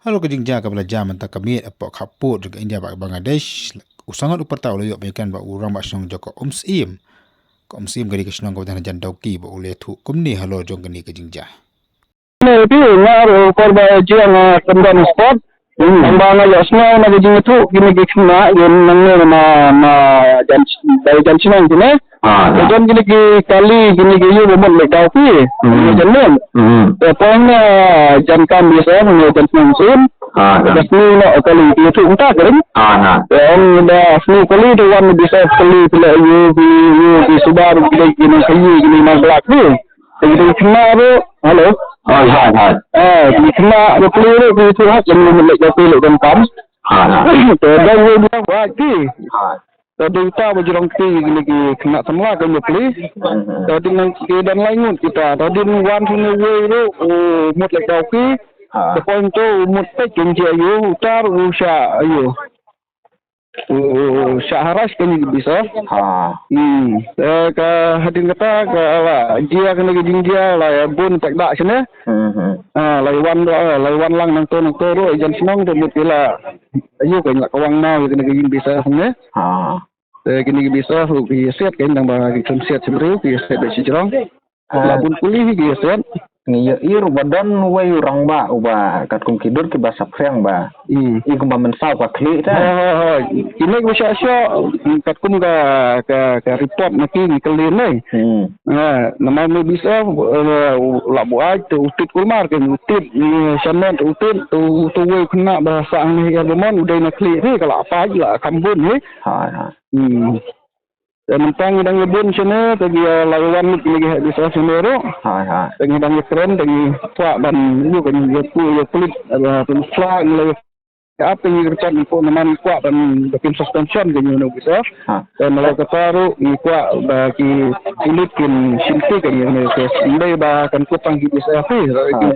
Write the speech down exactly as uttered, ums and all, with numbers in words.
Halor ka jingjia kaba la jia mynta ka miet hapoh khappud jong ka India bad Bangladesh, u sangot u pyrta u la ïoh ban ïakren bad u rangbah shnong jong ka Umsyiem. Ka Umsyiem ka dei ka shnong kaba don hajan Dawki ba u la ïathuh kumne halor jong kane ka jingjia. Ni pi nga ruh por ba jia nga kyndan sport. Hmm. Nang ba nga ïohsngew na ka jingïathuh kine ki khynnah ïa nangne na, na jan, bai jan shnong kine. Ah, ïa. Jan kine ki kali kine ki ïa ba mut leh daw pi. Hmm. Ïa jan mut. Hmm. Ïa poi na jan kam biasa na jan shnong sin. Ah, ïa. Jan shnong na kali ki ïathuh mynta ka ring. Ah, na. Ïa ong da shnong kali da wan biasa kali pila ïa ki, ïa ki suba kine kine kali kine na blak pi. Te ki khynnah ruh, hello. Hai, hai, hai. Eh, ki khynnah ruh peli ruh ki tu hak, ki mut leh ka peli kan kam. Hai, hai. Te dang wei bilang wai ki. Hai. Te dei ta ba jrong ki, ki, ki khynnah samla ka mut peli. Hmm. Te dei nang ki don lai ngut kita. Te dei wan sini wei ruh, u mut leh ka ki. Hai. Te point tu u mut pek kin je ayu, utar u sha ayu. U, u, shah harass kane ka bisoh. Ha. Hmm. Eh, ka hadien kata ka la jia kane ka jingjia la bun tak dak shane. Hmm, hmm. Ah, la wan do, eh, la wan lang nangto nangto ruh jan shnong ruh mut ki la. Ayu ka la kawang nau kane ka jingbisoh shane. Ha. Eh, kane ka bisoh ruh ki siat kan dang ba ki chun siat sibru ki siat da shijrong. Ah. La bun puli hi ki siat. Ngi ïohi ruh ba don uwei u rangbah uba katkum ki dur kiba saphriang ba. Hmm. I kumba mynsaw ka khlieh ta. Ha, ha, ha. Kine kiba shah shoh katkum ka, ka, ka report na ki ngi kylli ne. Hmm. Ha, namar me bisoh, eh, la buaid te u tit kulmar ke u tit, eh, shanet u tit, u, tu wei khynnah ba sang ne ïa ba mon u dei na khlieh ne ka la paid la kham bun ne. Ha, ha. Hmm. Te mynta ngi dang ïa bun shane, te ngi la ïa wan lut ngi heh bisoh shane ruh. Hai, hai. Te ngi dang ïa kren, te ngi kwah ban ïa ka ïa pu ïa pulit, eh, pulit flag ngi la ïa ap te ngi kyrpad ngi kwah namar ngi kwah ban ba kin suspension ka ïa bisoh. Ha. Te ngi la kata ruh ngi kwah ba ki pulit kin shim ti ka ïa ne ke. Ndai ba kan kut tang ki bisoh. Ha.